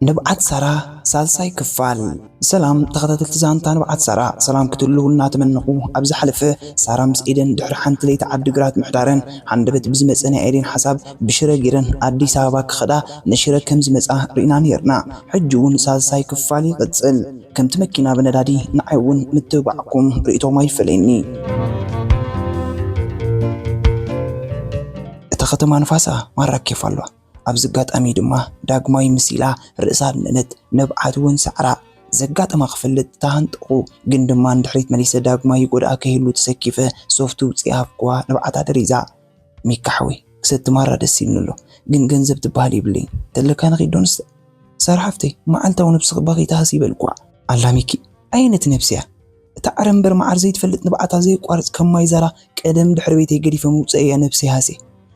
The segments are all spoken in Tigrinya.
ንብዓት ሳራ ሳልሳይ ክፋል። ሰላም ተኸታተልቲ ዛንታ ንብዓት ሳራ፣ ሰላም ክትህልዉ እናተመነኹ፣ ኣብ ዝሓለፈ ሳራ ምስ ኤደን ድሕሪ ሓንቲ ለይቲ ዓዲ ግራት ምሕዳረን ሓንደበት ብዝመጸ ናይ ኤደን ሓሳብ ብሽረ ጌረን ኣዲስ ኣበባ ክኸዳ ንሽረ ከም ዝመጻ ርኢና ነይርና። ሕጂ እውን ሳልሳይ ክፋል ይቕጽል። ከምቲ መኪና ብነዳዲ ንዓይ እውን ምትብባዕኩም ርእይቶም ኣይፈለየኒ። እታ ከተማ ንፋሳ ማራ ኬፍ ኣለዋ። ኣብዚ ኣጋጣሚ ድማ ዳግማይ ምስ ኢላ ርእሳ ኣድነነት። ንብዓት እውን ሳዕራ ዘጋጠማ ክፈልጥ ተሃንጠኹ፣ ግን ድማ ንድሕሪት መሊሰ ዳግማይ ይጎድኣ ከይህሉ ተሰኪፈ ሶፍት ውፅኢ ሃብኩዋ። ንብዓታ ደሪዛ። ሚካ ሓወይ ክሰቲ ማራ ደስ ኢሉኒ ኣሎ፣ ግን ገንዘብ ትበሃል የብለይን። ተለካ ንኺድ ዶ ንስተ? ሳራ ሓፍተይ መዓልታዊ ነብስኺ ባኺ ተሃሲ በልኳ። ኣላ ሚኪ፣ ዓይነት ነብሲ እያ እታ ዕረ እምበር መዓር ዘይትፈልጥ ንብዓታ ዘየቋርጽ ከም ማይ ዛራ ቀደም ድሕሪ ቤተይ ገዲፈ ምውጸእ እያ ነብሰይ ሃሴ።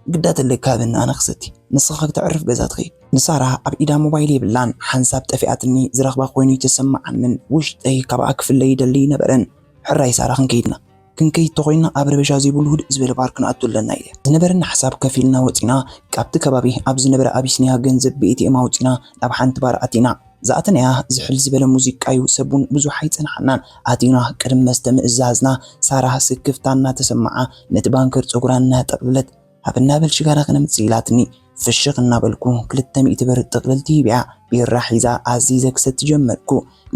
ግዳ ተለካ ሃበኒ ኣነ ክሰቲ፣ ንስኻ ክተዕርፍ ገዛ ትኸይድ። ንሳራ ኣብ ኢዳ ሞባይል የብላን፣ ሓንሳብ ጠፊኣትኒ ዝረኽባ ኮይኑ ኣይተሰምዓንን። ውሽጠይ ካብኣ ክፍለ ይደሊ ኣይነበረን። ሕራይ ሳራ ክንከይድና። ክንከይድ ተኾይንና ኣብ ረበሻ ዘይብሉ ህድእ ዝበለ ባር ክንኣቱ ኣለና ኢለ። ዝነበረና ሓሳብ ከፊልና ወጺና፣ ካብቲ ከባቢ ኣብ ዝነበረ ኣቢሲንያ ገንዘብ ብኤቲኤም ኣውጺና ናብ ሓንቲ ባር ኣቲና። ዝኣተናያ ዝሕል ዝበለ ሙዚቃ እዩ፣ ሰብ እውን ብዙሕ ኣይጸንሓናን። ኣቲና ቅድሚ መስተ ምእዛዝና ሳራ ስክፍታ እናተሰምዓ ነቲ ባንከር ጸጉራ እናጠቕለለት፣ ሃበና በል ሽጋራ ከነምጽእ ኢላትኒ። ፍሽኽ እናበልኩ ክልተ ሚእቲ ብር ጥቕልልቲ ሂበያ ቢራ ሒዛ ኣዚዘ ክሰቲ ጀመርኩ።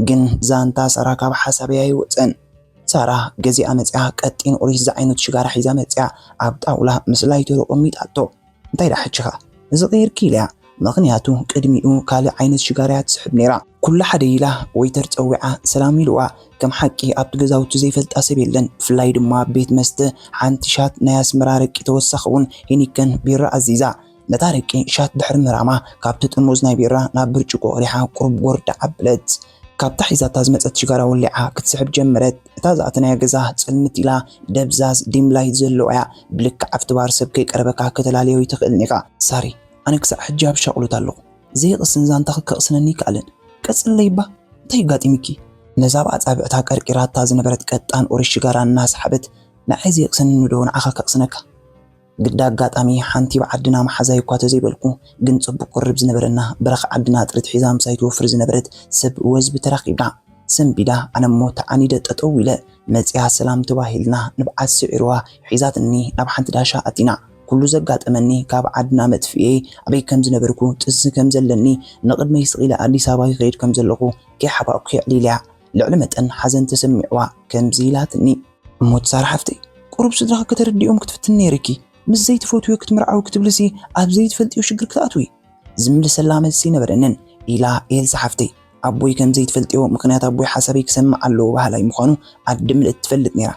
ግን ዛንታ ሳራ ካብ ሓሳበይ ኣይወጸን። ሳራ ገዚኣ መጺኣ ቀጢን ኦሪስ ዝዓይነቱ ሽጋራ ሒዛ መጺኣ ኣብ ጣውላ ምስ ላይተሩ ኣቐሚጣቶ። እንታይ ደኣ ሕጂ ኸኣ እዚ ቀይርኪ ኢለያ። ምኽንያቱ ቅድሚኡ ካልእ ዓይነት ሽጋራ እያ ትስሕብ ነይራ። ኩሉ ሓደ ኢላ ወይተር ጸዊዓ ሰላም ኢልዋ። ከም ሓቂ ኣብቲ ገዛውቲ ዘይፈልጣ ሰብ የለን። ብፍላይ ድማ ኣብ ቤት መስተ ሓንቲ ሻት ናይ ኣስመራ ኣረቂ ተወሳኺ እውን ሄኒከን ቢራ ኣዚዛ። ነታ ኣረቂ ሻት ድሕሪ ምራማ ካብቲ ጥርሙዝ ናይ ቢራ ናብ ብርጭቆ ቀዲሓ ቁሩብ ጎርዳ ኣበለት። ካብታ ሒዛታ ዝመጸት ሽጋራ ወሊዓ ክትስሕብ ጀመረት። እታ ዝኣተናያ ገዛ ጽልምት ኢላ ደብዛዝ ዲም ላይት ዘለዋ እያ። ብልክዕ ኣብቲ ባር ሰብ ከይቀረበካ ከተላልዮ ኣይትኽእልን ኢኻ። ሳሪ፣ ኣነ ክሳዕ ሕጂ ኣብ ሻቕሎት ኣለኹ። ዘይቕስን ዛንታ ከቕስነኒ ኣይከኣለን። ቀጽለይ እባ፣ እንታይ ኣጋጢሙኪ? ነዛ ብኣጻብዕታ ቀርቂራታ ዝነበረት ቀጣን ኦሪስ ሽጋራ እናሰሓበት፣ ንዓይ ዘይቕሰንኒ ዶ ንዓኻ ከቕስነካ? ግዳ ኣጋጣሚ ሓንቲ ብዓድና መሓዛይ እኳ ተዘይበልኩ፣ ግን ጽቡቕ ቅርርብ ዝነበረና ብራኽ ዓድና ጥሪት ሒዛ ምሳይ ትወፍር ዝነበረት ሰብ ወዝቢ ተራኺብና። ሰንቢዳ ኣነ እሞ ተዓኒደ ጠጠው ኢለ መጺኣ ሰላም ተባሂልና ንብዓት ስዒርዋ ሒዛትኒ ናብ ሓንቲ ዳሻ ኣቲና። ኩሉ ዘጋጠመኒ ካብ ዓድና መጥፍኤ ኣበይ ከም ዝነበርኩ ጥንሲ ከም ዘለኒ ንቕድመይ ስቕ ኢለ ኣዲስ ኣበባ ይኸይድ ከም ዘለኹ ከይሓባእኩ የዕሊለያ። ልዕሊ መጠን ሓዘን ተሰሚዕዋ ከምዚ ኢላትኒ። እሞ ሳራ ሓፍተይ፣ ቁሩብ ስድራኺ ከተረድኦም ክትፍትን ነይርኪ። ምስ ዘይትፈትውዮ ክትምርዓዊ ክትብልሲ ኣብ ዘይትፈልጥዮ ሽግር ክትኣትዊ። ዝምልሰላ መልሲ ኣይነበረንን ኢላ ኤልሳ ሓፍተይ። ኣቦይ ከም ዘይትፈልጥዮ፣ ምኽንያት ኣቦይ ሓሳበይ ክሰምዕ ኣለዎ በሃላይ ምዃኑ ኣዲ ምልእቲ ትፈልጥ ነይራ።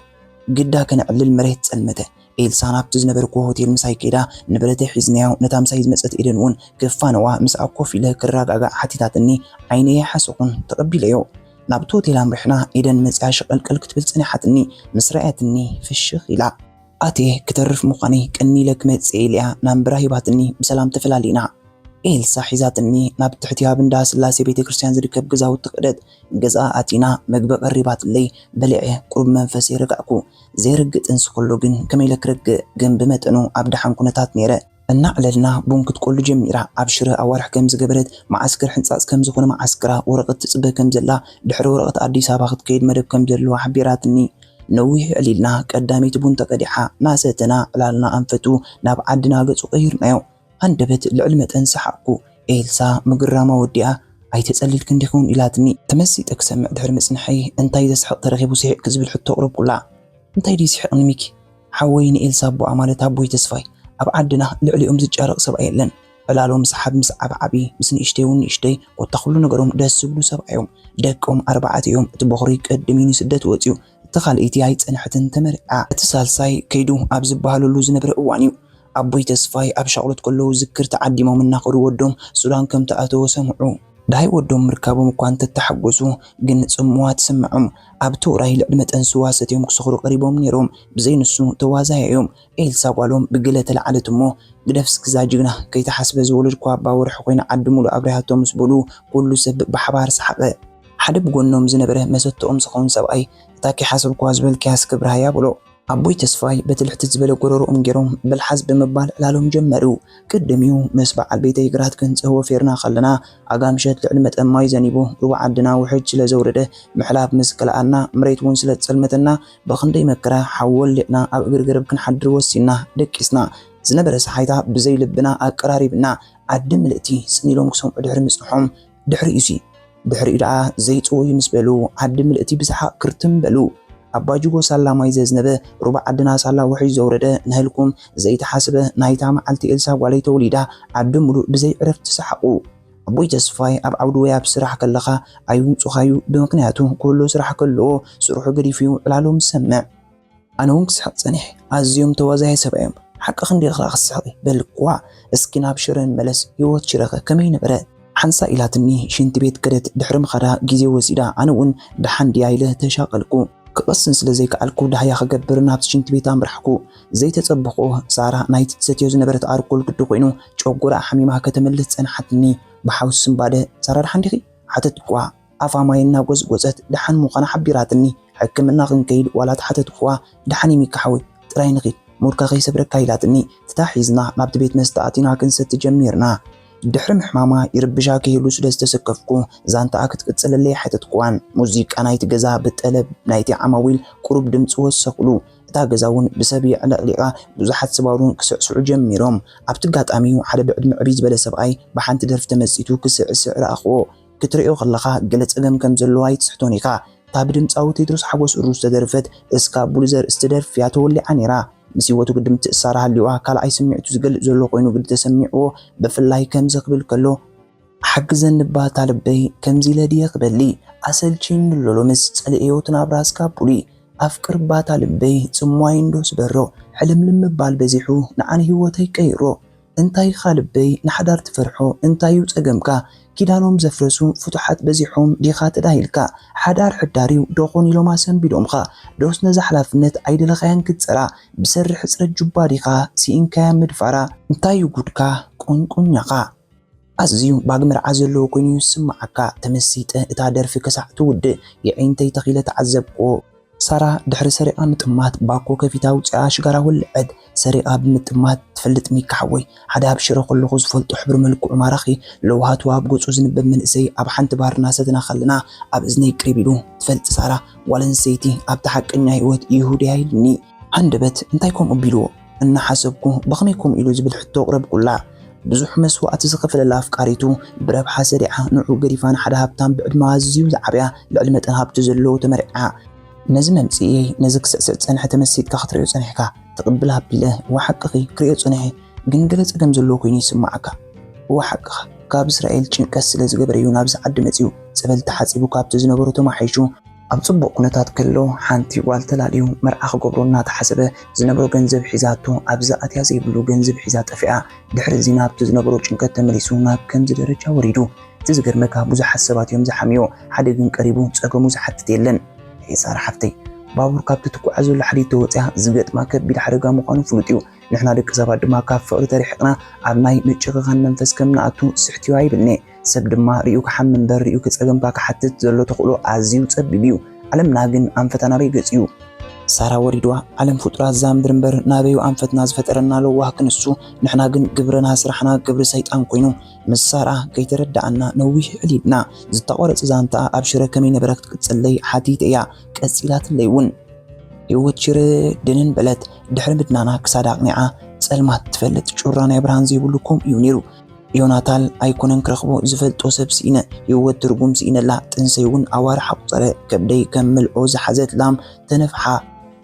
ግዳ ከነዕልል መሬት ጸልመተ። ኤልሳ ናብቲ ዝነበርኩዎ ሆቴል ምሳይ ከይዳ ንብረተይ ሒዝናዮ፣ ነታ ምሳይ ዝመጸት ኤደን እውን ክፋነዋ ምስኣ ኮፍ ኢለ ክረጋጋእ ሓቲታትኒ። ዓይነይ ኣይሓሰኹን፣ ተቐቢለዮ። ናብቲ ሆቴል ኣምሪሕና፣ ኤደን መጺኣ ሸቐልቀል ክትብል ጸኒሓትኒ። ምስ ረኣየትኒ ፍሽኽ ኢላ። ኣትየ ክተርፍ ምዃነይ ቀኒለ ክመጽእ ኢለያ ናምብራ ሂባትኒ ብሰላም ተፈላሊና። ኤልሳ ሒዛትኒ ናብ ትሕቲ ኣብ እንዳ ስላሴ ቤተ ክርስቲያን ዝርከብ ገዛውቲ ከደት። ገዛ ኣቲና መግቢ ቀሪባትለይ በሊዐ ቁሩብ መንፈስ የረጋዕኩ። ዘይርግእ ጥንሲ ከሎ ግን ከመይ ኢለ ክረግእ ግን ብመጠኑ ኣብ ደሓን ኩነታት ነይረ። እናዕለልና ቡን ክትቆሉ ጀሚራ። ኣብ ሽረ ኣዋርሕ ከም ዝገበረት፣ መዓስከር ሕንጻጽ ከም ዝኾነ መዓስከራ ወረቐት ትጽበ ከም ዘላ፣ ድሕሪ ወረቐት ኣዲስ ኣበባ ክትከይድ መደብ ከም ዘለዋ ሓቢራትኒ። ነዊሕ ኣዕሊልና ቀዳመይቲ ቡን ተቀዲሓ እናሰተና ዕላልና ኣንፈቱ ናብ ዓድና ገጹ ቀይርናዮ። ሃንደበት ልዕሊ መጠን ሰሓቕኩ። ኤልሳ ምግራማ ወዲኣ ኣይተጸሊልክን ዲኹን ኢላትኒ። ተመሲጠ ክሰምዕ ድሕሪ ምጽንሐይ እንታይ ዘስሕቕ ተረኺቡ ስሒቕኪ ዝብል ሕቶ ኣቕረብኩላ። እንታይ ድዩ ስሒቕኒ ሚኪ? ሓወይ ንኤልሳ ኣቦኣ ማለት ኣቦይ ተስፋይ ኣብ ዓድና ልዕሊኦም ዝጫረቕ ሰብኣይ የለን። ዕላሎም ሰሓብ ምስ ዓብዓቢ ምስ ንእሽተይ እውን ንእሽተይ ኮታ ኩሉ ነገሮም ደስ ዝብሉ ሰብኣዮም። ደቆም ኣርባዕተ እዮም። እቲ ቦኽሪ ቅድም እዩ ንስደት ወፂኡ። እቲ ካልኣይቲ ኣይፀንሐትን ተመርዓ። እቲ ሳልሳይ ከይዱ ኣብ ዝበሃለሉ ዝነበረ እዋን እዩ። ኣቦይ ተስፋይ ኣብ ሻቕሎት ከለዉ ዝክር ተዓዲሞም እናኸዱ ወዶም ሱዳን ከም ተኣተወ ሰምዑ። ደሃይ ወዶም ምርካቦም እኳ እንተተሓጎሱ ግን ጽምዋ ትስምዖም። ኣብቲ ውራይ ልዕሊ መጠን ስዋ ሰትዮም ክሰኽሩ ቀሪቦም ነይሮም። ብዘይ ንሱ ተዋዛያ እዮም። ኤልሳ ጓሎም ብግለ ተለዓለት እሞ ግደፍ እስኪ እዛ ጅግና ከይተሓስበ ዝወለድኳ ኣባ ወርሒ ኮይና ዓዲ ሙሉእ ኣብሪሃቶ ምስ በሉ ኩሉ ሰብ ብሓባር ሰሓቐ። ሓደ ብጎኖም ዝነበረ መሰተኦም ዝኸውን ሰብኣይ እታ ከይሓሰብኳ ዝበልክያስ ክብርሃያ በሎ። ኣቦይ ተስፋይ በቲ ልሕትት ዝበለ ጎረሮኦም ገይሮም በልሓዝ ብምባል ዕላሎም ጀመሩ። ቅድሚኡ ምስ በዓል ቤተይ ግራት ክንጽህ ወፊርና ከለና ኣጋምሸት ልዕሊ መጠን ማይ ዘኒቡ ሩባ ዓድና ውሕጅ ስለ ዘውረደ ምሕላፍ ምስ ከለኣና መሬት እውን ስለ ዝጸልመተና ብኽንደይ መከራ ሓዊ ወሊዕና ኣብ እግሪ ገረብ ክንሓድር ወሲንና ደቂስና። ዝነበረ ሰሓይታ ብዘይ ልብና ኣቀራሪብና ዓዲ ምልእቲ ጽን ኢሎም ክሰምዑ ድሕሪ ምጽንሖም ድሕሪኡሲ ድሕሪኡ ደኣ ዘይጽወዩ ምስ በሉ ዓዲ ምልእቲ ብሰሓቕ ክርትም በሉ። ኣባጅጎ ሳላ ማይ ዘዝነበ ሩባ ዓድና ሳላ ውሕጅ ዘውረደ ናህልኩም ዘይተሓስበ ናይታ መዓልቲ ኤልሳ ጓለይ ተወሊዳ ዓዲ ሙሉእ ብዘይ ዕረፍቲ ሰሓቑ። ኣቦይ ተስፋይ ኣብ ዓውዲ ወይ ኣብ ስራሕ ከለኻ ኣይውጹኻዩ ብምኽንያቱ ኩሉ ስራሕ ከለዎ ስርሑ ገዲፉዩ ዕላሎም ዝሰምዕ። ኣነ እውን ክስሕቕ ጸኒሐ። ኣዝዮም ተዋዛያይ ሰብ እዮም። ሓቅኺ እንዲኺ ክትስሕቒ በልክዋ። እስኪ ናብ ሽረ ንመለስ። ህይወት ሽረኸ ከመይ ነበረ? ሓንሳእ ኢላትኒ ሽንቲ ቤት ከደት ድሕሪ ምኻዳ ግዜ ወሲዳ ኣነ እውን ደሓን ድያ ኢለ ተሻቐልኩ። ክቕስን ስለ ዘይከኣልኩ ዳህያ ክገብር ናብቲ ሽንቲ ቤት ኣምራሕኩ። ዘይተጸበኽዎ ሳራ ናይቲ ትሰትዮ ዝነበረት ኣርኮል ግዲ ኮይኑ ጨጎራኣ ሓሚማ ከተመልስ ጸንሓትኒ። ብሓውሲ ስንባደ ሳራ ደሓን ዲኺ? ሓተትኩዋ። ኣፋ ማይ እናጎዝጎዘት ደሓን ምዃና ሓቢራትኒ። ሕክምና ክንከይድ ዋላ ተሓተትኩዋ። ደሓን እየ ሚካ ሓወይ፣ ጥራይ ንኺድ፣ ሙድካ ከይሰብረካ ኢላትኒ። ትታሒዝና ናብቲ ቤት መስተ ኣቲና ክንሰቲ ጀሚርና። ድሕሪ ምሕማማ ይርብሻ ክህሉ ስለ ዝተሰከፍኩ ዛንታኣ ክትቅጽለለይ ኣይሓተትኩዋን። ሙዚቃ ናይቲ ገዛ ብጠለብ ናይቲ ዓማዊል ቁሩብ ድምጺ ወሰኹሉ። እታ ገዛ እውን ብሰብ የዕለቕሊቓ ብዙሓት ሰብ እውን ክስዕስዑ ጀሚሮም። ኣብቲ ኣጋጣሚ ሓደ ብዕድመ ዕብይ ዝበለ ሰብኣይ ብሓንቲ ደርፊ ተመሲጡ ክስዕስዕ ረኣኽዎ። ክትርእዮ ከለኻ ገለ ጸገም ከም ዘለዎ ኣይትስሕቶን ኢኻ። እታ ብድምጻዊ ቴድሮስ ሓጎስ እሩ ዝተደርፈት እስካ ቡልዘር እስትደርፍ እያ ተወሊዓ ነይራ። ምስ ህይወቱ ግዲ ምትእስሳር ሃልዩዋ ካልኣይ ስምዒቱ ዝገልጽ ዘሎ ኮይኑ ግዲ ተሰሚዕዎ ብፍላይ ከምዚ ክብል ከሎ ሓግዘኒ ባታ ልበይ ከምዚ ኢለ ድየ ክበሊ ኣሰልችኒ ኣሎ ሎምስ ጸልኤዮ እቲ ናብራ እስካ ቡሊ ኣፍቅር ባታ ልበይ ጽምዋይ እንዶ ስበሮ ሕልምልም ምባል በዚሑ ንዓን ህይወተይ ቀይሮ እንታይ ኢኻ ልበይ ንሓዳር ትፈርሖ እንታይ እዩ ጸገምካ ኪዳኖም ዘፍረሱ ፍቱሓት በዚሖም ዲኻ ተዳሂልካ ሓዳር ሕዳር እዩ ዶኾን ኢሎም ኣሰንቢዶምኻ ዶስ ነዛ ሓላፍነት ኣይደለኻያን ክትጸራ ብሰሪ ሕጽረት ጁባ ዲኻ ስኢንካያ ምድፋራ እንታይ እዩ ጉድካ ቁንቁኛኻ ኣዝዩ ባግ መርዓ ዘለዎ ኮይኑ ይስምዓካ ተመሲጠ እታ ደርፊ ክሳዕ ትውድእ የዒንተይ ተኺለ ተዓዘብክዎ። ሳራ ድሕሪ ሰሪቓ ምጥማት ባኮ ከፊታ ኣውጺኣ ሽጋራ ወልዐት። ሰሪቓ ብምጥማት ትፈልጥ ሚካ ሓወይ ሓደ ኣብ ሽረ ከለኹ ዝፈልጦ ሕብሪ መልክዑ ማራኺ ለውሃቱ ኣብ ገጹ ዝንበብ መንእሰይ ኣብ ሓንቲ ባር እናሰተና ከለና ኣብ እዝነይ ቅሪብ ኢሉ ትፈልጢ ሳራ ጓል ኣንስተይቲ ኣብቲ ሓቀኛ ህይወት ይሁድያ ኢሉኒ። ሃንደበት እንታይ ከምኡ ቢልዎ እናሓሰብኩ ብኸመይ ከምኡ ኢሉ ዝብል ሕቶ ኣቕረብኩላ። ብዙሕ መስዋእቲ ዝኸፈለላ ኣፍቃሪቱ ብረብሓ ሰዲዓ ንዑ ገዲፋ ንሓደ ሃብታም ብዕድመ ኣዝዩ ዝዓብያ ልዕሊ መጠን ሃብቲ ዘለዎ ተመርዒዓ። ነዚ መምጽኢየይ ነዚ ክስዕስዕ ዝጸንሐ ተመሲጥካ ክትርእዮ ጸኒሕካ ትቕብል ኣቢለ እወ ሓቅኺ ክርእዮ ጸኒሐ ግን ገለ ጸገም ዘለዎ ኮይኑ ይስምዓካ። እወ ሓቅኻ ካብ እስራኤል ጭንቀት ስለ ዝገበረ እዩ ናብዚ ዓዲ መጺኡ ጸበል ተሓጺቡ ካብቲ ዝነበሮ ተማሓይሹ ኣብ ጽቡቕ ኩነታት ከሎ ሓንቲ ጓል ተላልዩ መርዓ ክገብሮ እናተሓሰበ ዝነበሮ ገንዘብ ሒዛቶ ኣብዛ ኣትያ ዘይብሉ ገንዘብ ሒዛ ጠፊኣ ድሕሪ እዚ ናብቲ ዝነበሮ ጭንቀት ተመሊሱ ናብ ከምዚ ደረጃ ወሪዱ እቲ ዝገርመካ ብዙሓት ሰባት እዮም ዝሓምዮ ሓደ ግን ቀሪቡ ጸገሙ ዝሓትት የለን ሄይ ሳራ ሓፍተይ ባቡር ካብቲ ትጉዓዘሉ ሓዲድ ተወጽያ ዝገጥማ ከቢድ ሓደጋ ምዃኑ ፍሉጥ እዩ ንሕና ደቂ ሰባት ድማ ካብ ፍቕሪ ተሪሕቕና ኣብ ናይ ምጭኽኻን መንፈስ ከም ንኣቱ ስሕትዮ ኣይብልን'የ። ሰብ ድማ ሪኡ ክሓሚ እምበር ሪኡ ክጸገምካ ክሓትት ዘሎ ተኽእሎ ኣዝዩ ጸቢብ እዩ። ዓለምና ግን ኣንፈታ ናበይ ገጽ እዩ? ሳራ ወሪድዋ፣ ዓለም ፍጡራት እዛ ምድሪ እምበር ናበዩ ኣንፈትና ዝፈጠረና ለዋህ ክንሱ፣ ንሕና ግን ግብርና ስራሕና ግብሪ ሰይጣን ኮይኑ፣ ምስ ሳራ ከይተረዳኣና ነዊሕ ዕሊልና። ዝተቖረጸ ዛንታኣ ኣብ ሽረ ከመይ ነበረ ክትቅጽለይ ሓቲተያ፣ ቀጺላትለይ እውን። ህይወት ሽረ ድንን በለት። ድሕሪ ምድናና ክሳዳ ኣቕኒዓ ጸልማት ትፈልጥ። ጩራ ናይ ብርሃን ዘይብሉ ከምኡ እዩ ነይሩ። ዮናታን ኣይኮነን ክረኽቦ ዝፈልጦ ሰብ ስኢነ። ህይወት ትርጉም ስኢነላ። ጥንሰይ እውን ኣዋርሕ ኣቑጸረ። ከብደይ ከም ምልዖ ዝሓዘት ላም ተነፍሓ።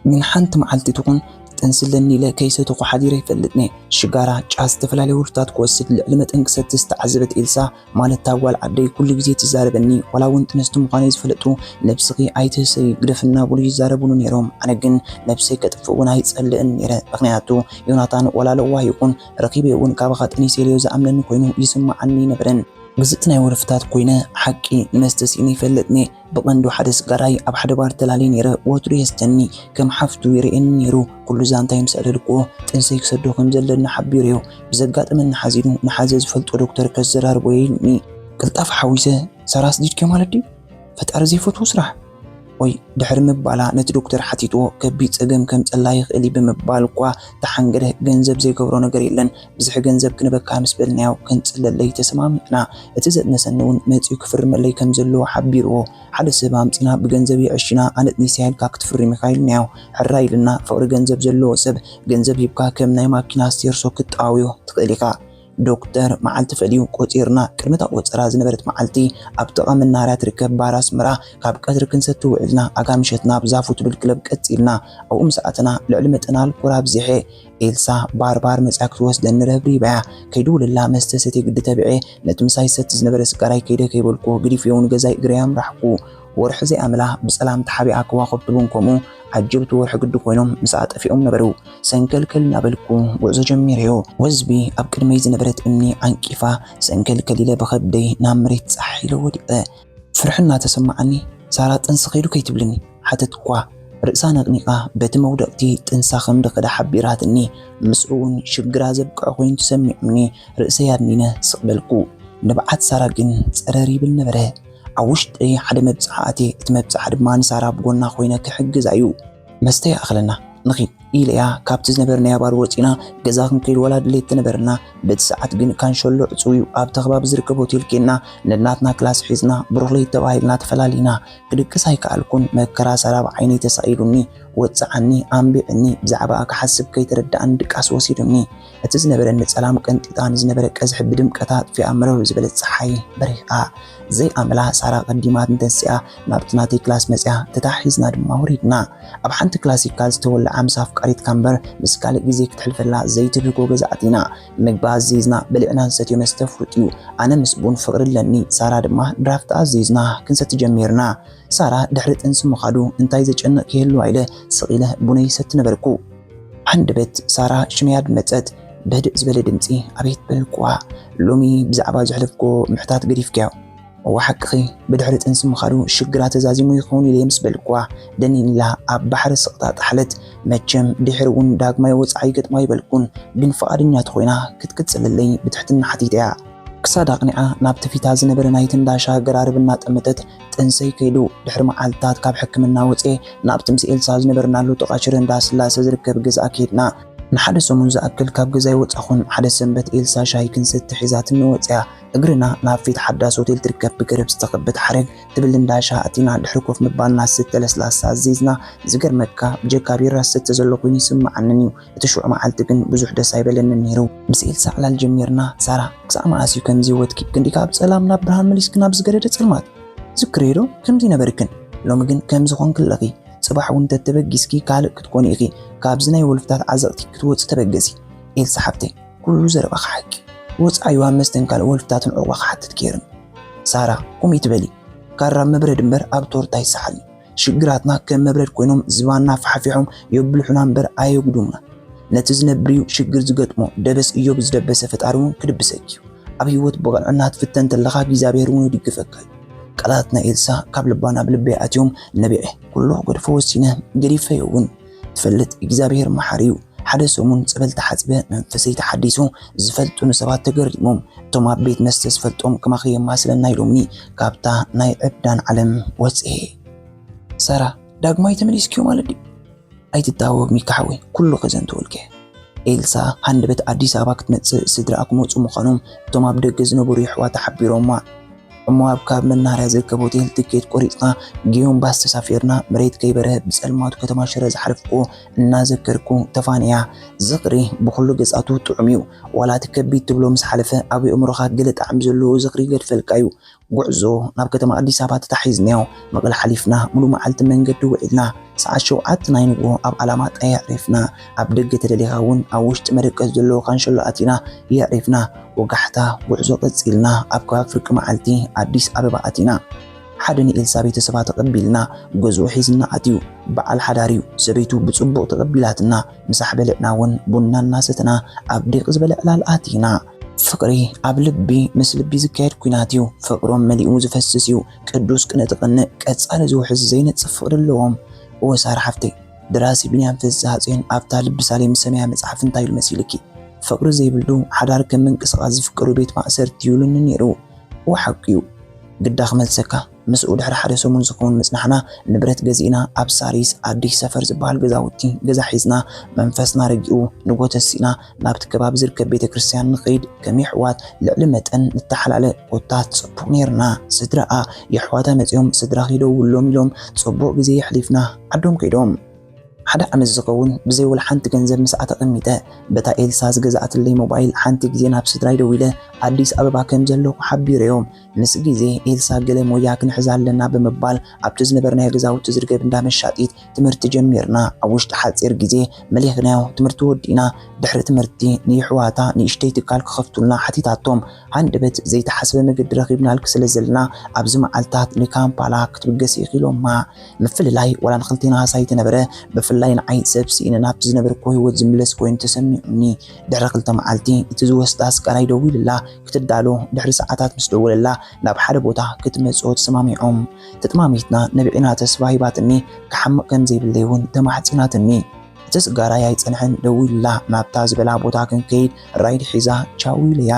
ግን ሓንቲ መዓልቲ ትኹን ጥንሲ ኣለኒ ኢለ ከይሰተኹ ሓዲረ ኣይፈልጥን እየ። ሽጋራ፣ ጫት፣ ዝተፈላለዩ ውህብታት ክወስድ ልዕሊ መጠን ክሰቲ ዝተዓዘበት ኤልሳ፣ ማለት እታ ጓል ዓደይ ኩሉ ግዜ ትዛረበኒ፣ ዋላ እውን ጥንስቲ ምዃነይ ዝፈለጡ፣ ነብስኺ ኣይትህሰዪ፣ ግደፊ እናበሉ ይዛረቡኒ ነይሮም። ኣነ ግን ነብሰይ ከጥፍእ እውን ኣይጸልእን ነይረ፣ ምኽንያቱ ዮናታን ዋላ ለዋህ ይኹን፣ ረኺበዮ እውን ካባኻ ጠኒሰ ኢለዮ ዝኣምነኒ ኮይኑ ይስምዓኒ ኣይነበረን። ግዝእቲ ናይ ወረፍታት ኮይነ፣ ሓቂ ንመስተ ስኢነ ይፈልጥን እየ። ብቐንዱ ሓደ ስጋራይ ኣብ ሓደ ባር ተላልየ ነይረ፣ ወትሩ የስተኒ፣ ከም ሓፍቱ ይርእየኒ ነይሩ። ኩሉ ዛንታይ ምስ ኣዕለልክዎ፣ ጥንሰይ ክሰዶ ከም ዘለኒ ሓቢሩዮ። ብዘጋጠመኒ ሓዚኑ፣ ንሓዘ ዝፈልጦ ዶክተር ከዘራርቦዮ ኢሉኒ። ቅልጣፈ ሓዊሰ፣ ሳራ ኣስዲድክዮ ማለት ድዩ? ፈጣሪ ዘይፈትዎ ስራሕ። ወይ ድሕሪ ምባላ ነቲ ዶክተር ሓቲትዎ፣ ከቢድ ጸገም ከምጸላ ይኽእል እዩ ብምባል እኳ ተሓንገደ። ገንዘብ ዘይገብሮ ነገር የለን፣ ብዝሒ ገንዘብ ክንበካ ምስ በልናዮ ክንጽለለይ ተሰማሚዕና። እቲ ዘጥነሰኒ እውን መጺኡ ክፍርመለይ ከም ዘለዎ ሓቢርዎ። ሓደ ሰብ ኣምጺና ብገንዘብ የዕሽና ኣነጥኒስያ ኢልካ ክትፍርም ኢኻ ኢልናዮ። ሕራይ ኢልና። ፍቕሪ ገንዘብ ዘለዎ ሰብ ገንዘብ ሂብካ ከም ናይ ማኪና ስቴርሶ ክትጣውዮ ትኽእል ኢኻ። ዶክተር መዓልቲ ፈልዩ ቆጺርና። ቅድሚ እታ ቆጸራ ዝነበረት መዓልቲ ኣብ ጥቓ መናሃርያ ትርከብ ባር ኣስመራ ካብ ቀትሪ ክንሰቲ ውዒልና። ኣጋ ምሸትና ኣብ ዛፉ ትብል ክለብ ቀጺልና። ኣብኡ ምስ ኣተና ልዕሊ መጠን ኣልኮል ኣብዚሐ። ኤልሳ ባር ባር መጽያ ክትወስደኒ ረብሪባያ። ከይድውልላ መስተ ሰትየ ግዲ ተቢዐ። ነቲ ምሳይ ሰቲ ዝነበረ ስጋራይ ከይደ ከይበልኩ ግዲፍዮ ንገዛይ እግረይ ኣምራሕኩ። ወርሒ ዘይኣመላ ብጸላም ተሓቢኣ ከዋኽብቲ እውን ከምኡ ዓጀብቲ ወርሒ ግዲ ኮይኖም ምስኣ ጠፊኦም ነበሩ። ሰንከልከል እናበልኩ ጉዕዞ ጀሚረዮ። ወዝቢ ኣብ ቅድመይ ዝነበረት እምኒ ዓንቂፋ ሰንከልከል ኢለ ብኸብደይ ናብ መሬት ጻሕ ኢለ ወዲቐ። ፍርሒ እናተሰማዓኒ ሳራ ጥንሲ ከይዱ ከይትብልኒ ሓተትኳ። ርእሳ ነቕኒቓ በቲ መውደቕቲ ጥንሳ ከም ድኸዳ ሓቢራትኒ። ምስኡ እውን ሽግራ ዘብቅዐ ኮይኑ ተሰሚዑኒ ርእሰይ ኣድኒነ ስቕ በልኩ። ንብዓት ሳራ ግን ጸረር ይብል ነበረ። ኣብ ውሽጠይ ሓደ መብጽዓ ኣትየ፣ እቲ መብጽዓ ድማ ንሳራ ኣብ ጎና ኮይነ ክሕግዛ እዩ። መስተ ይኣኽለና፣ ንኺድ ኢለያ ካብቲ ዝነበርናዮ ባር ወጺና ገዛ ክንከይድ ዋላ ድሌት ተነበረና። በቲ ሰዓት ግን ካንሸሎ ዕጹው እዩ። ኣብቲ ከባቢ ዝርከብ ሆቴል ኬድና ነናትና ክላስ ሒዝና ብሩኽ ለይቲ ተባሂልና ተፈላሊና። ክድቅስ ኣይከኣልኩን። መከራ ሳራ ብዓይነይ ተሳኢሉኒ፣ ወጽዓኒ፣ ኣንቢዕኒ፣ ብዛዕባኣ ክሓስብ ከይተረድኣኒ ድቃስ ወሲዱኒ። እቲ ዝነበረኒ ጸላም ቀንጢጣ ንዝነበረ ቀዝሒ ብድምቀት ኣጥፊኣ መረር ዝበለት ጸሓይ በሪሃ። ዘይኣመላ ሳራ ቀዲማ ተንሲኣ ናብቲ ናተይ ክላስ መጽያ ተታሒዝና ድማ ወሪድና። ኣብ ሓንቲ ክላሲካል ዝተወልዐ ምስ ኣፍቃሪትካ እምበር ምስ ካልእ ግዜ ክትሕልፈላ ዘይትብህጎ ገዛ ኣቲና። ምግቢ ኣዚዝና በሊዕና ንሰትዮ መስተ ፍሉጥ እዩ። ኣነ ምስ ቡን ፍቕሪ ኣለኒ፣ ሳራ ድማ ድራፍት ኣዚዝና ክንሰቲ ጀሚርና። ሳራ ድሕሪ ጥንሲ ምኻዱ እንታይ ዘጨንቕ ክህልዋ ኢለ ስቕ ኢለ ቡነይ ይሰቲ ነበርኩ። ሃንደበት ሳራ ሽመይ ኣድመጸት። ብህድእ ዝበለ ድምጺ ኣቤት በልኩዋ። ሎሚ ብዛዕባ ዘሕለፍኩዎ ምሕታት ገዲፍክዮ። እወ ሓቅኺ፣ ብድሕሪ ጥንሲ ምኻዱ ሽግራ ተዛዚሙ ይኸውን ኢለ ምስ በልኩዋ ደኒንላ ኣብ ባሕሪ ስቕታ ጠሓለት። መቸም ድሕሪ እውን ዳግማይ ወጻኢ ገጥማ ይበልኩን፣ ግን ፍቓደኛ ተኾይና ክትቅጽለለይ ብትሕትና ሓቲተያ። ክሳድ ኣቕኒዓ ናብቲ ፊታ ዝነበረ ናይቲ እንዳሻ ገራርብ እናጠመተት ጥንሰይ ከይዱ ድሕሪ መዓልታት ካብ ሕክምና ወጽኤ ናብቲ ምስ ኤልሳ ዝነበርናሉ ጥቓ ሽረ እንዳስላሰ ዝርከብ ገዛ ከይድና። ንሓደ ሰሙን ዝኣክል ካብ ገዛ ኣይወጻኹን። ሓደ ሰንበት ኤልሳ ሻሂ ክንሰቲ ሒዛትኒ ወጽያ። እግርና ናብ ፊት ሓዳስ ሆቴል ትርከብ ብገረብ ዝተኸበት ሓረግ ትብል እንዳሻ ኣቲና ድሕሪ ኮፍ ምባልና ዝስተ ለስላሳ ኣዚዝና። ዝገርመካ ብጀካ ቢራ ዝሰቲ ዘሎ ኮይኑ ይስምዓንን እዩ። እቲ ሽዑ መዓልቲ ግን ብዙሕ ደስ ኣይበለንን ነይሩ። ምስ ኤልሳ ዕላል ጀሚርና። ሳራ ክሳዕ መኣስ እዩ ከምዚ ህይወትኪ? ክንዲካ ኣብ ጸላም ናብ ብርሃን መሊስኪ ናብ ዝገደደ ጸልማት። ዝክርዮ ዶ ከምዚ ነበርክን? ሎሚ ግን ከምዚ ኮንኪ ኣለኺ። ጽባሕ እውን ተተበጊስኪ ካልእ ክትኮኒ ኢኺ። ካብዚ ናይ ወልፍታት ዓዘቕቲ ክትወጺ ተበገሲ። ኤልሳ ሓፍተይ፣ ኩሉ ዘረባኺ ሓቂ። ወጻኢዋ መስተን ካልእ ወልፍታትን ዕቑባ ክሓትት ገይሩኒ። ሳራ፣ ቁሚ ትበሊ። ካራ መብረድ እምበር ኣብ ቶርታ ይሰሓል። ሽግራትና ከም መብረድ ኮይኖም ዝባና ፋሕፊሖም የብልሑና እምበር ኣየጉዱምና። ነቲ ዝነብር እዩ ሽግር ዝገጥሞ፣ ደበስ እዮብ ዝደበሰ ፈጣሪ እውን ክድብሰኪ እዩ። ኣብ ህይወት ብቕንዕና ትፍተን ተለኻ እግዚኣብሔር እውን ይድግፈካ እዩ። ቃላት ናይ ኤልሳ ካብ ልባ ናብ ልበይ ኣትዮም ነቢዐ። ኩሉ ክገድፎ ወሲነ፣ ገዲፈዮ እውን። ትፈልጥ እግዚኣብሔር መሓሪ እዩ። ሓደ ሰሙን ጸበል ተሓጺበ መንፈሰይ ተሓዲሱ ዝፈልጡኒ ሰባት ተገሪሞም። እቶም ኣብ ቤት መስተ ዝፈልጦም ከማኺ የማስለና ኢሎምኒ ካብታ ናይ ዕብዳን ዓለም ወጽኤ። ሳራ ዳግማይ ተመሊስክዮ ማለት ድዩ? ኣይትታወብ ሚካ ሓወይ፣ ኩሉ ከዘንተወልከ። ኤልሳ ሃንደበት ኣዲስ ኣበባ ክትመጽእ ስድራኣ ክመጹ ምዃኖም እቶም ኣብ ደገ ዝነበሩ የሕዋታ ሓቢሮማ። እሞ ኣብ ካብ መናሃርያ ዝርከብ ሆቴል ትኬት ቆሪጽና ጊዮን ባስ ተሳፊርና መሬት ከይበርሀ ብጸልማቱ ከተማ ሽረ ዝሓለፍኩዎ እናዘከርኩ ተፋንያ። ዝኽሪ ብኹሉ ገጻቱ ጥዑም እዩ። ዋላ እቲ ከቢድ ትብሎ ምስ ሓለፈ ኣብ የእምሮኻ ገለ ጣዕሚ ዘለዎ ዝኽሪ ይገድፈልካ እዩ። ጉዕዞ ናብ ከተማ ኣዲስ ኣበባ ተታሒዝናዮ። መቐለ ሓሊፍና ሙሉ መዓልቲ መንገዲ ውዒልና። ሰዓት ሸውዓተ ናይ ንግሆ ኣብ ኣላማጣ የዕሪፍና። ኣብ ደገ ተደሊኻ እውን ኣብ ውሽጢ መደቀሲ ዘለዎ ካንሸሎ ኣቲና የዕሪፍና። ወጋሕታ ጉዕዞ ቀጺልና ኣብ ከባቢ ፍርቂ መዓልቲ ኣዲስ ኣበባ ኣቲና። ሓደ ንኤልሳ ቤተሰባ ተቐቢልና ገዝኡ ሒዝና ኣትዩ። በዓል ሓዳር እዩ። ሰበይቱ ብጽቡቕ ተቐቢላትና። ምሳሕ በሊዕና እውን ቡና እናሰተና ኣብ ዲቕ ዝበለ ዕላል ኣቲና። ፍቕሪ ኣብ ልቢ ምስ ልቢ ዝካየድ ኲናት እዩ። ፍቕሮም መሊኡ ዝፈስስ እዩ። ቅዱስ ቅነ ትቐንእ ቀጻሊ ዝውሕዝ ዘይነጽፍ ፍቕሪ ኣለዎም። እወ ሳራ ሓፍተይ፣ ደራሲ ቢንያም ፍስሃጽዮን ኣብታ ልቢ ሳሌም ዝሰመያ መጽሓፍ እንታይ ኢሉ መሲልኪ? ፍቕሪ ዘይብሉ ሓዳር ከም ምንቅስቓስ ዝፍቀዱ ቤት ማእሰርቲ ይብሉኒ ነይሩ። እወ ሓቂ እዩ። ግዳ ክመልሰካ። ምስኡ ድሕሪ ሓደ ሰሙን ዝኸውን ምጽናሕና፣ ንብረት ገዚእና ኣብ ሳሪስ ኣዲስ ሰፈር ዝበሃል ገዛውቲ ገዛ ሒዝና፣ መንፈስና ረጊኡ፣ ንጎ ተሲእና ናብቲ ከባቢ ዝርከብ ቤተ ክርስቲያን ንኸይድ። ከም የሕዋት ልዕሊ መጠን ንተሓላለ። ኮታ ጽቡቕ ነይርና። ስድራኣ የሕዋታ መጺኦም፣ ስድራኺ ደውሎም ኢሎም ጽቡቕ ግዜ የሕሊፍና፣ ዓዶም ከይዶም። ሓደ ዓመት ዝኸውን ብዘይ ወላ ሓንቲ ገንዘብ ምስኣ ተቐሚጠ። በታ ኤልሳ ዝገዝኣትለይ ሞባይል ሓንቲ ግዜ ናብ ስድራይ ደዊለ ኣዲስ ኣበባ ከም ዘለኹ ሓቢረዮም። ምስ ግዜ ኤልሳ ገለ ሞያ ክንሕዝ ኣለና ብምባል ኣብቲ ዝነበርናዮ ገዛውቲ ዝርከብ እንዳ መሻጢት ትምህርቲ ጀሚርና። ኣብ ውሽጢ ሓጺር ግዜ መሊኽናዮ ትምህርቲ ወዲእና። ድሕሪ ትምህርቲ ንየሕዋታ ንእሽተይ ትካል ክኸፍቱልና ሓቲታቶም። ሃንደበት ዘይተሓስበ መገዲ ረኺብናልኪ ስለ ዘለና ኣብዚ መዓልታት ንካምፓላ ክትብገሲ ኢኺ ኢሎማ። ምፍልላይ ዋላ ንኽልቴና ሃሳይ ተነበረ፣ ብፍላይ ንዓይ ሰብ ስኢነ ናብቲ ዝነበርኩ ህይወት ዝምለስ ኮይኑ ተሰሚዑኒ። ድሕሪ ክልተ መዓልቲ እቲ ዝወስዳ ኣስጋራይ ደዊሉላ ክትዳሎ ድሕሪ ሰዓታት ምስ ደወለላ ናብ ሓደ ቦታ ክትመጽኦ ተሰማሚዖም። ተጥማሚትና ነቢዕና ተስፋ ሂባትኒ ክሓምቕ ከም ዘይብለይ እውን ተማሕጺናትኒ። እቲ ስጋራይ ኣይጸንሐን ደዊሉላ ናብታ ዝበላ ቦታ ክንከይድ ራይድ ሒዛ ቻው ኢለያ።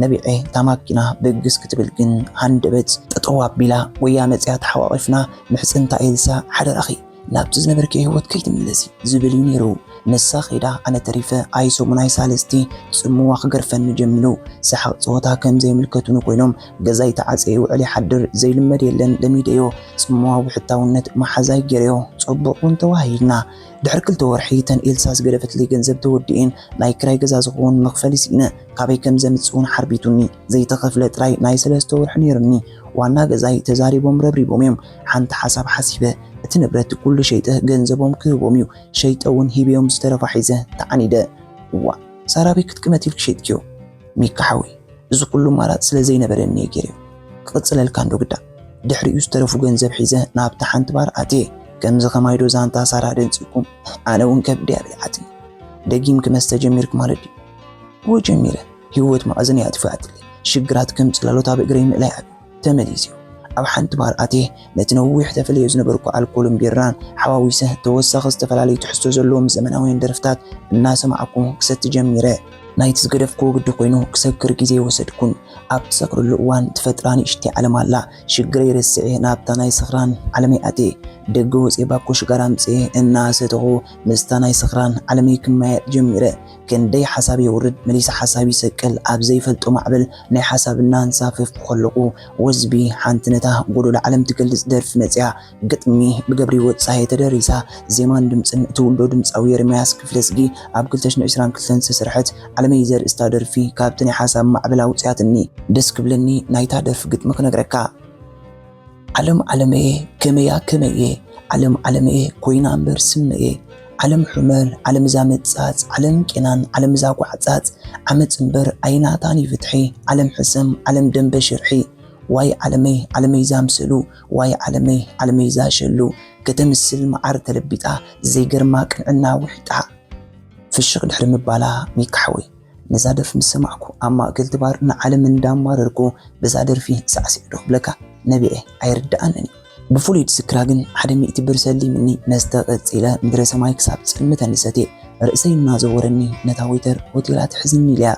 ነቢዐ እታ ማኪና ብግስ ክትብል ግን ሃንደበት ጠጠው ኣቢላ ጎያ መጽያ ተሓቋቒፍና ምሕጽንታ ኤልሳ ሓደራኺ ናብቲ ዝነበርክዮ ህይወት ከይትምለሲ ዝብል እዩ ነይሩ። ንሳ ኸይዳ ኣነ ተሪፈ ኣይሰሙን ኣይሳልስቲ ጽምዋ ክገርፈኒ ጀሚሩ። ሰሓቕ ጸወታ ከም ዘይምልከቱኒ ኮይኖም ገዛይ ተዓጸየ ይውዕል ይሓድር ዘይልመድ የለን ለሚደዮ ጽምዋ ብሕታውነት መሓዛይ ገይረዮ ጽቡቕ እውን ተዋሂድና። ድሕሪ ክልተ ወርሒ ተን ኤልሳ ዝገደፈትለይ ገንዘብ ተወዲኤን ናይ ክራይ ገዛ ዝኸውን መኽፈሊ ስኢነ። ካበይ ከም ዘምጽእ እውን ሓርቢቱኒ። ዘይተኸፍለ ጥራይ ናይ ሰለስተ ወርሒ ነይሩኒ። ዋና ገዛይ ተዛሪቦም ረብሪቦም እዮም። ሓንቲ ሓሳብ ሓሲበ እቲ ንብረት ኩሉ ሸይጠ ገንዘቦም ክህቦም እዩ። ሸይጠ እውን ሂበዮም ዝተረፋ ሒዘ ተዓኒደ። እዋ ሳራበይ ክትቅመት ኢልክ ሸይጥክዮ? ሚካ ሓወይ እዚ ኩሉ ማራጽ ስለ ዘይነበረኒ እየ ገይረዮ። ክቕጽለልካ እንዶ ግዳ። ድሕሪኡ ዝተረፉ ገንዘብ ሒዘ ናብታ ሓንቲ ባር ኣትየ። ከምዚ ከማይ ዶ ዛንታ ሳራ ደንጺኩም? ኣነ እውን ከብደይ ኣብሊዓትኒ። ደጊምኪ መስተ ጀሚርክ ማለት ድዩ? እወ ጀሚረ። ህይወት መቐዘን እያ ኣጥፊኣትለይ። ሽግራት ከም ጽላሎት ኣብ እግረይ ምእላይ ኣብዩ። ተመሊስዮ። ኣብ ሓንቲ ባር ኣትየ ነቲ ነዊሕ ተፈልዮ ዝነበርኩ ኣልኮልን ቢራን ሓዋዊሰ ተወሳኺ ዝተፈላለዩ ትሕዝቶ ዘለዎም ዘመናውያን ደርፍታት እናሰማዕኩ ክሰቲ ጀሚረ። ናይቲ ዝገደፍክዎ ግዲ ኮይኑ ክሰክር ግዜ ኣይወሰድኩን። ኣብ ትሰክረሉ እዋን ትፈጥራ ንእሽተይ ዓለም ኣላ። ሽግረይ ረሲዐ ናብታ ናይ ስኽራን ዓለመይ ኣትየ። ደገ ወፅየ ባኮ ሽጋራ ኣምፅኤ እናሰተኹ ምስታ ናይ ስኽራን ዓለመይ ክመያየጥ ጀሚረ። ክንደይ ሓሳብ የውርድ መሊሰ ሓሳብ ይሰቅል ኣብ ዘይፈልጦ ማዕበል ናይ ሓሳብ እናንሳፈፍኩ ከለኹ ወዝቢ ሓንቲ ነታ ጎዶሎ ዓለም ትገልፅ ደርፊ መፅያ። ግጥሚ ብገብሪ ወፃሄ ተደሪሳ፣ ዜማን ድምፅን እቲ ውልዶ ድምፃዊ ኤርምያስ ክፍለዝጊ ኣብ ክልተ ሽሕን ዕስራን ክልተን ዝተሰርሐት ዓለመይ ዘርእስታ ደርፊ ካብቲ ናይ ሓሳብ ማዕበል ኣውፅያትኒ። ደስ ክብለኒ ናይታ ደርፊ ግጥሚ ክነግረካ። ዓለም ዓለመየ ከመያ ከመየ፣ ዓለም ዓለመየ ኮይና እምበር ስመየ። ዓለም ሑመር፣ ዓለም እዛ መጻጽ፣ ዓለም ቄናን፣ ዓለም እዛ ጓዕጻጽ፣ ዓመጽ እምበር ኣይናታን እዩ ፍትሒ። ዓለም ሕሰም፣ ዓለም ደንበ ሽርሒ። ዋይ ዓለመይ ዓለመይ ዛምሰሉ፣ ዋይ ዓለመይ ዓለመይ ዛሸሉ፣ ከተምስል መዓር ተለቢጣ፣ ዘይገርማ ቅንዕና ውሒጣ። ፍሽኽ ድሕሪ ምባላ፣ ሚካ ሓወይ፣ ነዛ ደርፊ ምስ ሰማዕኩ፣ ኣብ ማእከል እቲ ባር ንዓለም እንዳማረርኩ፣ በዛ ደርፊ ሳዕሲዕ ዶ ክብለካ፣ ነቢዐ ኣይርድኣንን እዩ። ብፍሉይ ዝዝክራ ግን፣ ሓደ ሚእቲ ብር ሰሊምኒ፣ መስተ ቀጺለ፣ ምድረ ሰማይ ክሳብ ጽልምተኒ ሰትየ። ርእሰይ እናዘወረኒ፣ ነታ ዌይተር ሆቴላ ትሕዝኒ ኢለያ፣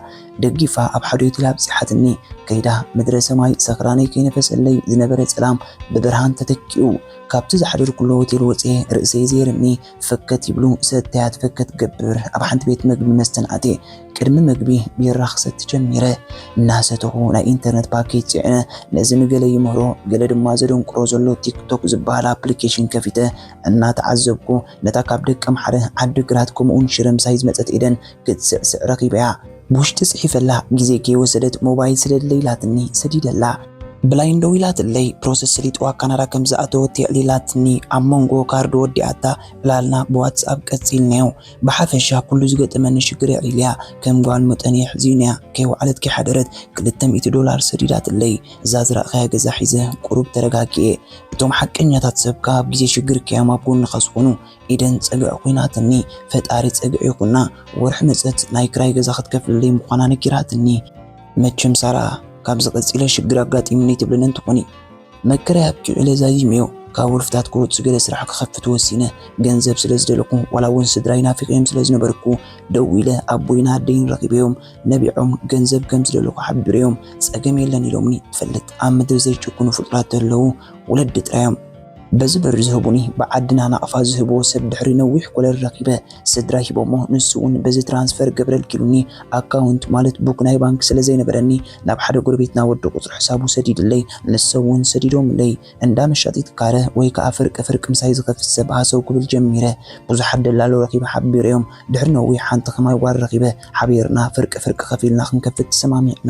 ደጊፋ ኣብ ሓደ ሆቴል ኣብጺሓትኒ። ከይዳ ምድረ ሰማይ ሰኽራነይ ከይነፈሰለይ ዝነበረ ጸላም ብብርሃን ተተኪኡ። ካብቲ ዝሓደርኩሉ ሆቴል ወጽየ ርእሰይ ዘይርኒ ፈከት ይብሉ ሰተያት ፈከት ገብር ኣብ ሓንቲ ቤት መግቢ መስተን ኣትየ። ቅድሚ መግቢ ቢራ ክሰቲ ጀሚረ። እናሰተኹ ናይ ኢንተርነት ፓኬጅ ጽዕነ። ነዚ ንገለ ይምህሮ፣ ገለ ድማ ዘደንቁሮ ዘሎ ቲክቶክ ዝበሃል ኣፕሊኬሽን ከፊተ እናተዓዘብኩ ነታ ካብ ደቀምሓረ ዓዲ ግራት ከምኡውን ሽረ ምሳይ ዝመጸት ኤደን ክትስዕስዕ ረኺበያ። ብውሽጢ ጽሒፈላ ግዜ ከይወሰደት ሞባይል ስደድለይ ኢላትኒ ሰዲደላ። ብላይን ደው ኢላትለይ ፕሮሰስ ሰሊጥዋ ካናዳ ከም ዝኣተወት የዕሊላትኒ ኣብ መንጎ ካርድ ወዲኣታ ዕላልና ብዋትስኣፕ ቀጺልናዮ። ብሓፈሻ ኩሉ ዝገጠመኒ ሽግር የዕሊልያ ከም ጓል መጠን የሕዚንያ ከይወዓለት ከይሓደረት ክልተ ሚእቲ ዶላር ሰዲዳትለይ። እዛ ዝረእኻያ ገዛ ሒዘ ቁሩብ ተረጋጊኤ። እቶም ሓቀኛታት ሰብካ ኣብ ግዜ ሽግር ከያም ኣብ ጎንኻ ዝኾኑ ኢደን ጸግዒ ኮይናትኒ። ፈጣሪ ጸግዒ ይኹና። ወርሒ መጸት ናይ ክራይ ገዛ ክትከፍልለይ ምዃና ነጊራትኒ። መቸም ሳራ፣ ካብዚ ቀጺለ ሽግር ኣጋጢሙኒ ትብለኒ እንተኾኒ፣ መከራይ ኣብቂዑ ኢለ ዛዚመዮ። ካብ ወልፍታት ክወጽእ ገለ ስራሕ ክኸፍት ወሲነ። ገንዘብ ስለ ዝደለኹ፣ ዋላ እውን ስድራይ ናፊቐዮም ስለ ዝነበርኩ፣ ደዊለ ኣቦይን ኣደይን ረኺበዮም። ነቢዖም ገንዘብ ከም ዝደለኹ ሓቢረዮም። ጸገም የለን ኢሎምኒ። ትፈልጥ፣ ኣብ ምድሪ ዘይጭክኑ ፍጡራት ተለዉ ወለዲ ጥራዮም። በዚ ብር ዝህቡኒ፣ ብዓድና ናቕፋ ዝህብዎ ሰብ ድሕሪ ነዊሕ ኮለል ረኺበ። ስድራ ሂቦሞ፣ ንሱ እውን በዚ ትራንስፈር ገብረልኪ ኢሉኒ። ኣካውንት ማለት ቡክ ናይ ባንክ ስለ ዘይነበረኒ፣ ናብ ሓደ ጎረቤትና ወዲ ቁጽሪ ሕሳቡ ሰዲድለይ፣ ንሶም እውን ሰዲዶምለይ። እንዳ መሻጢት ካረ ወይ ከኣ ፍርቂ ፍርቂ ምሳይ ዝኸፍት ሰብ ሃሰው ክብል ጀሚረ። ብዙሓት ደላሎ ረኺበ ሓቢረዮም። ድሕሪ ነዊሕ ሓንቲ ከማይ ጓል ረኺበ። ሓቢርና ፍርቂ ፍርቂ ከፊልና ክንከፍት ተሰማሚዕና።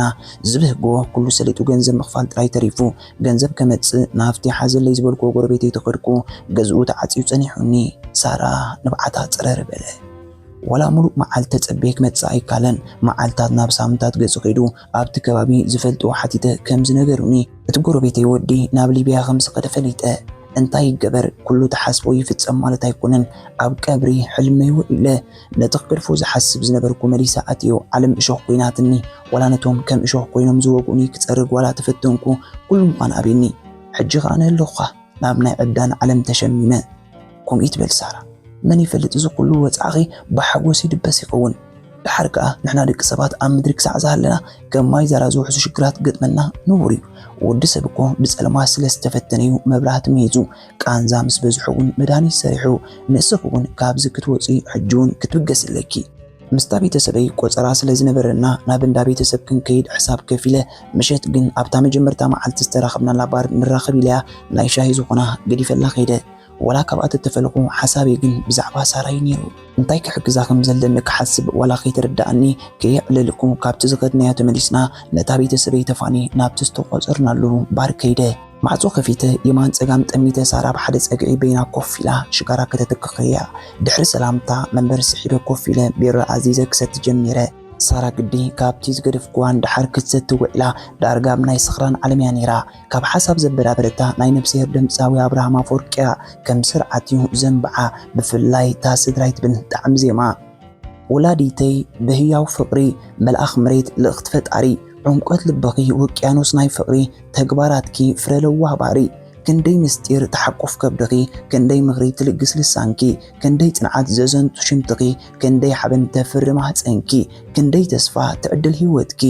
ዝብህጎ ኩሉ ሰሊጡ ገንዘብ ምኽፋል ጥራይ ተሪፉ። ገንዘብ ከመጽእ ናብቲ ሓዘለይ ዝበልኩዎ ጎረቤተይ ተኸድኩ። ገዝኡ ተዓጽዩ ጸኒሑኒ። ሳራ ንብዓታ ጽረር በለ። ወላ ሙሉእ መዓልቲ ተጸብየ ክመጽእ ኣይካለን። መዓልታት ናብ ሳምንታት ገጹ ከይዱ። ኣብቲ ከባቢ ዝፈልጥዎ ሓቲተ ከም ዝነገሩኒ፣ እቲ ጎረቤተይ ወዲ ናብ ሊብያ ከም ዝኸደ ፈሊጠ። እንታይ ይገበር፣ ኩሉ ተሓስቦ ይፍጸም ማለት ኣይኮነን። ኣብ ቀብሪ ሕልመይ ውዒለ። ነቲ ክገድፎ ዝሓስብ ዝነበርኩ መሊሰ ኣትዮ። ዓለም እሾኽ ኮይናትኒ። ወላ ነቶም ከም እሾኽ ኮይኖም ዝወግኡኒ ክጸርግ ዋላ ተፈተንኩ፣ ኩሉ ምዃን ኣብዩኒ። ሕጂ ኸኣ ንህልውኻ ናብ ናይ ዕብዳን ዓለም ተሸሚመ። ከምኡ ይትበል ሳራ። መን ይፈልጥ፣ እዚ ኩሉ ወጻእኺ ብሓጎስ ይድበስ ይኸውን። ደሓር ከኣ ንሕና ደቂ ሰባት ኣብ ምድሪ ክሳዕ ዝሃለና፣ ከም ማይ ዛራ ዝውሕዙ ሽግራት ክገጥመና ንቡር እዩ። ወዲ ሰብ እኮ ብጸልማት ስለ ዝተፈተነ እዩ መብራህቲ መይዙ። ቃንዛ ምስ በዝሖ እውን መድሃኒት ሰሪሑ። ንስኺ እውን ካብዚ ክትወጺ ሕጂ እውን ክትብገሲ ኣለኪ። ምስታ ቤተሰበይ ቆጸራ ስለ ዝነበረና፣ ናብ እንዳ ቤተሰብ ክንከይድ ሕሳብ ከፊለ። ምሸት ግን ኣብታ መጀመርታ መዓልቲ ዝተራኸብናላ ባር ንራኸብ ኢለያ ናይ ሻሂ ዝኾና ገዲፈላ ከይደ። ወላ ካብኣ ተተፈልኹ፣ ሓሳበይ ግን ብዛዕባ ሳራ እዩ ነይሩ። እንታይ ክሕግዛ ከም ዘለኒ ክሓስብ ዋላ ከይተረድኣኒ ከየዕለልኩ፣ ካብቲ ዝኸድናዮ ተመሊስና፣ ነታ ቤተሰበይ ተፋኒ ናብቲ ዝተቖጸርናሉ ባር ከይደ። ማዕጾ ከፊተ የማን ጸጋም ጠሚተ፣ ሳራ ብሓደ ጸግዒ በይና ኮፍ ኢላ ሽጋራ ከተትክኽ እያ። ድሕሪ ሰላምታ መንበር ስሒበ ኮፍ ኢለ ቢራ ኣዚዘ ክሰቲ ጀሚረ። ሳራ ግዲ ካብቲ ዝገደፍክዋ ንደሓር ክትሰቲ ውዒላ፣ ዳርጋ ኣብ ናይ ስኽራን ዓለም እያ ነይራ። ካብ ሓሳብ ዘበራበረታ ናይ ነፍስሄር ድምጻዊ ኣብርሃም ኣፈወርቂ እያ። ከም ስርዓት እዩ ዘንብዓ፣ ብፍላይ እታ ስድራይ ትብል ጣዕሚ ዜማ። ወላዲተይ ብህያው ፍቕሪ፣ መልኣኽ መሬት ልእኽቲ ፈጣሪ፣ ዕምቆት ልብኺ ውቅያኖስ ናይ ፍቕሪ፣ ተግባራትኪ ፍረ ለዋህ ባሕሪ። ክንደይ ምስጢር ትሓቁፍ ከብድኺ፣ ክንደይ ምኽሪ ትልግስ ልሳንኪ፣ ክንደይ ጽንዓት ዘዘንቱ ሽምትኺ፣ ክንደይ ሓበን ተፍሪ ማህጸንኪ፣ ክንደይ ተስፋ ትዕድል ህይወትኪ።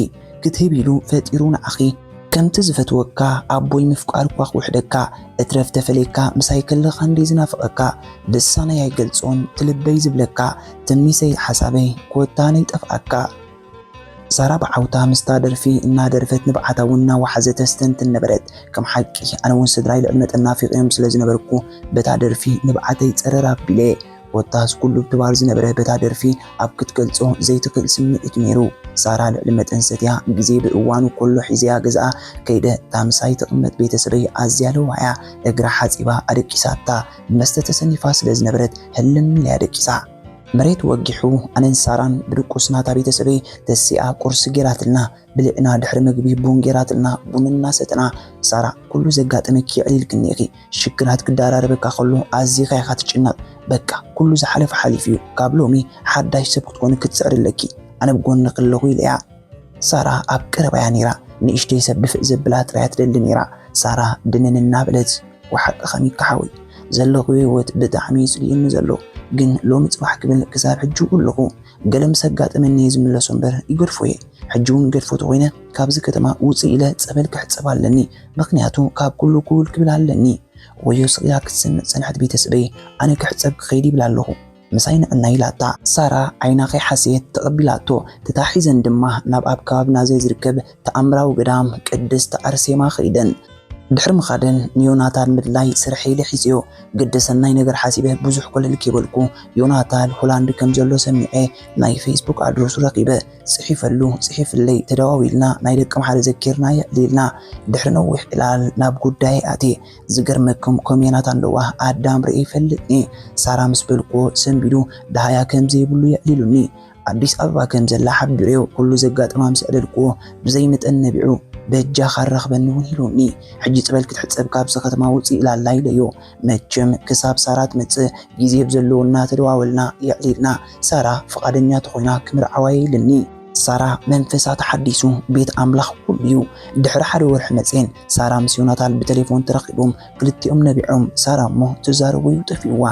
ክትህብ ኢሉ ፈጢሩ ንዓኺ። ከምቲ ዝፈትወካ ኣቦይ ምፍቃር እኳ ክውሕደካ፣ እትረፍ ተፈልየካ ምሳይ ከለኻ እንደ ዝናፍቐካ፣ ልሳነይ ኣይገልጾን ትልበይ ዝብለካ፣ ትምኒተይ ሓሳበይ ኮታ ነይጠፍኣካ። ሳራ ብዓውታ ምስታ ደርፊ እናደርፈት ንብዓታ እውን እናወሓዘት ተስተንትን ነበረት። ከም ሓቂ ኣነ እውን ስድራይ ልዕሊ መጠን ናፊቐዮም ስለ ዝነበርኩ፣ በታ ደርፊ ንብዓተይ ጸረር ኣቢለ። ኮታስ ኩሉ ብትባር ዝነበረ በታ ደርፊ ኣብ ክትገልጾ ዘይትኽእል ስምዒት ነይሩ። ሳራ ልዕሊ መጠን ሰትያ፣ ግዜ ብእዋኑ ኮሎ ሒዘያ ገዝኣ ከይደ። እታ ምሳይ ትቕመጥ ቤተሰበይ ኣዝያ ለዋህ እያ። እግራ ሓጺባ ኣደቂሳታ። ብመስተ ተሰኒፋ ስለ ዝነበረት ህልም ኢላ እያ ደቂሳ። መሬት ወጊሑ ኣነን ሳራን ብድቁስ ናታ ቤተሰበይ ተሲኣ ቁርሲ ጌራትልና። ብሊዕና ድሕሪ ምግቢ ቡን ጌራትልና ቡን እናሰተና፣ ሳራ፣ ኩሉ ዘጋጠመኪ የዕሊልክኒ ኢኺ። ሽግራት ክደራረበካ ከሎ ኣዚኻ ኢኻ ትጭነቕ። በቃ ኩሉ ዝሓለፈ ሓሊፉ እዩ። ካብ ሎሚ ሓዳሽ ሰብ ክትኮኒ ክትጽዕሪ ኣለኪ። ኣነ ብጎንኺ ኣለኹ ኢለያ። ሳራ ኣብ ቀረባያ ነይራ። ንእሽተይ ሰብ ድፍእ ዘብላ ጥራይ እያ ትደሊ ነይራ። ሳራ ድንን እናበለት፣ ወሓቅኻ ሚካ ሓወይ፣ ዘለኹ ህይወት ብጣዕሚ እዩ ጽሊኡኒ ዘሎ። ግን ሎሚ ጽባሕ ክብል ክሳብ ሕጂ ይብኡ ኣለኹ። ገለ ምስ ኣጋጠመኒ እየ ዝምለሶ እምበር ይገድፎ እየ። ሕጂ እውን ገድፎ ተኾይነ ካብዚ ከተማ ውጽእ ኢለ ጸበል ክሕጸብ ኣለኒ። ምኽንያቱ ካብ ኩሉ ክውል ክብል ኣለኒ። ወዮ ስቕ ኢላ ክትስምዕ ጸንሐት ቤተሰበይ። ኣነ ክሕጸብ ክኸይድ ይብል ኣለኹ። ምሳይ ንዕና ኢላታ። ሳራ ዓይና ከይሓሰየት ተቐቢላቶ። ተታሒዘን ድማ ናብ ኣብ ከባብና ዘይዝርከብ ተኣምራዊ ገዳም ቅድስት ኣርሴማ ከይደን። ድሕሪ ምኻደን ንዮናታን ምድላይ ስርሐ ኢለ ሒዘዮ። ግደ ሰናይ ነገር ሓሲበ ብዙሕ ኮለል ከይበልኩ፣ ዮናታን ሆላንድ ከም ዘሎ ሰሚዐ። ናይ ፌስቡክ ኣድረሱ ረኺበ። ጽሒፈሉ፣ ጽሒፍለይ፣ ተደዋዊልና፣ ናይ ደቂ መሓሪ ዘኪርና የዕሊልና። ድሕሪ ነዊሕ ዕላል ናብ ጉዳይ ኣትየ። ዝገርመኩም፣ ከም ዮናታን ለዋህ ኣዳም ርእየ ይፈልጥኒ። ሳራ ምስ በልኩዎ ሰንቢዱ፣ ደሃያ ከም ዘይብሉ የዕሊሉኒ። ኣዲስ ኣበባ ከም ዘላ ሓቢረዮ፣ ኩሉ ዘጋጠማ ምስ ኣዕለልኩዎ፣ ብዘይ መጠን ነቢዑ፣ በጃኻ ኣራኽበኒ እውን ኢሉኒ። ሕጂ ጸበል ክትሕጸብ ካብዚ ከተማ ውጽእ ኢላላ ኢለዮ። መቸም ክሳብ ሳራ ትመጽእ ግዜ ብዘለዎ እናተደዋወልና የዕሊልና። ሳራ ፍቓደኛ ተኾይና ክምርዓዋ ኢልኒ። ሳራ መንፈሳ ተሓዲሱ፣ ቤት ኣምላኽ ኩሉ እዩ። ድሕሪ ሓደ ወርሒ መጽየን ሳራ ምስ ዮናታን ብቴሌፎን ተራኺቦም፣ ክልቲኦም ነቢዖም። ሳራ እሞ ትዛረቦ እዩ ጠፊእዋ።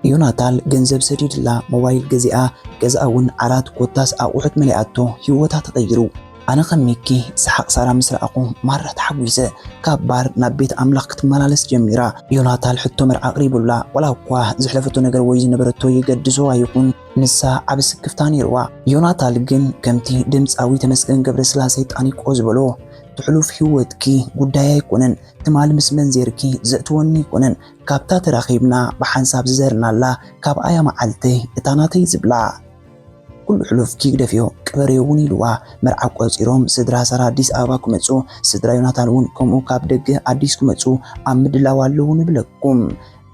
ዮናታን ገንዘብ ሰዲድላ፣ ሞባይል ገዚኣ፣ ገዛ እውን ዓራት ኮታስ ኣቑሑት መሊኣቶ። ህይወታ ተቐይሩ። ኣነ ከም ሚኪ ሰሓቕ ሳራ ምስ ረኣኹ ማራ ተሓጒሰ። ካብ ባር ናብ ቤት ኣምላኽ ክትመላለስ ጀሚራ። ዮናታን ሕቶ መርዓ ኣቕሪቡላ፣ ዋላ እኳ ዘሕለፈቶ ነገር ወይ ዝነበረቶ የገድሶ ኣይኹን፣ ንሳ ዓቢ ስክፍታ ነይርዋ። ዮናታን ግን ከምቲ ድምጻዊ ተመስገን ገብረስላሴ ጣኒቆ ዝበሎ፣ ትሕሉፍ ህይወትኪ ጉዳይ ኣይኮነን፣ ትማል ምስ መን ዜርኪ ዘእትወኒ ኣይኮነን፣ ካብታ ተራኺብና ብሓንሳብ ዝዘርናላ ካብኣያ መዓልተይ እታ ናተይ ዝብላ። ኩሉ ሕሉፍኪ ግደፍዮ፣ ቅበርዮ እውን ኢልዋ። መርዓ ቆጺሮም ስድራ ሳራ ኣዲስ ኣበባ ክመጹ፣ ስድራ ዮናታን እውን ከምኡ ካብ ደገ ኣዲስ ክመጹ ኣብ ምድላው ኣለዉ ንብለኩም።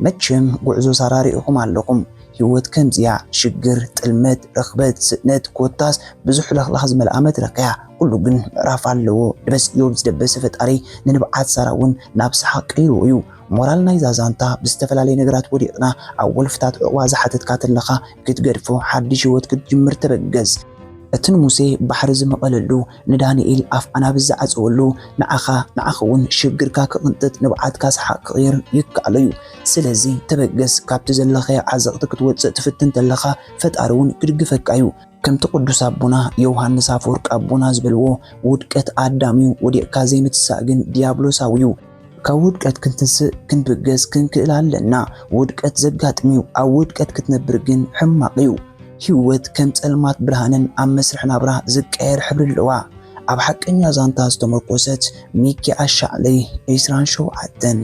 መቸም ጉዕዞ ሳራ ርኢኹም ኣለኹም። ህይወት ከምዚያ፣ ሽግር፣ ጥልመት፣ ርኽበት፣ ስእነት፣ ኮታስ ብዙሕ ለኽላኽ ዝመልኣ መድረኽ እያ። ኩሉ ግን ምዕራፍ ኣለዎ። ድበስ ኢዮብ ዝደበሰ ፈጣሪ ንንብዓት ሳራ እውን ናብ ሰሓቕ ቀይርዎ እዩ። ሞራል ናይዛ ዛንታ፣ ብዝተፈላለየ ነገራት ወዲቕና ኣብ ወልፍታት ዕቑባ ዝሓተትካ ተለኻ ክትገድፎ፣ ሓድሽ ህይወት ክትጅምር ተበገስ። እቲ ንሙሴ ባሕሪ ዝመቐለሉ፣ ንዳንኤል ኣፍ ኣናብስ ዝዓጸወሉ፣ ንዓኻ፣ ንዓኺ እውን ሽግርካ ክቕንጥጥ፣ ንብዓትካ ሰሓቕ ክቕይር ይከኣሎ እዩ። ስለዚ ተበገስ፣ ካብቲ ዘለኻዮ ዓዘቕቲ ክትወጽእ ትፍትን ተለኻ ፈጣሪ እውን ክድግፈካ እዩ። ከምቲ ቅዱስ ኣቦና ዮሃንስ ኣፈወርቅ ኣቦና ዝበልዎ፣ ውድቀት ኣዳም እዩ፣ ወዲቕካ ዘይምትሳእ ግን ዲያብሎሳዊ እዩ። ካብ ውድቀት ክንትንስእ ክንብገስ ክንክእል ኣለና። ውድቀት ዘጋጥም እዩ፣ ኣብ ውድቀት ክትነብር ግን ሕማቕ እዩ። ህይወት ከም ጸልማት ብርሃንን ኣብ መስርሕ ናብራ ዝቀየር ሕብሪ ኣለዋ። ኣብ ሓቀኛ ዛንታ ዝተመርኮሰት ሚኪ ኣሻዕለይ ዕስራን ሸውዓተን።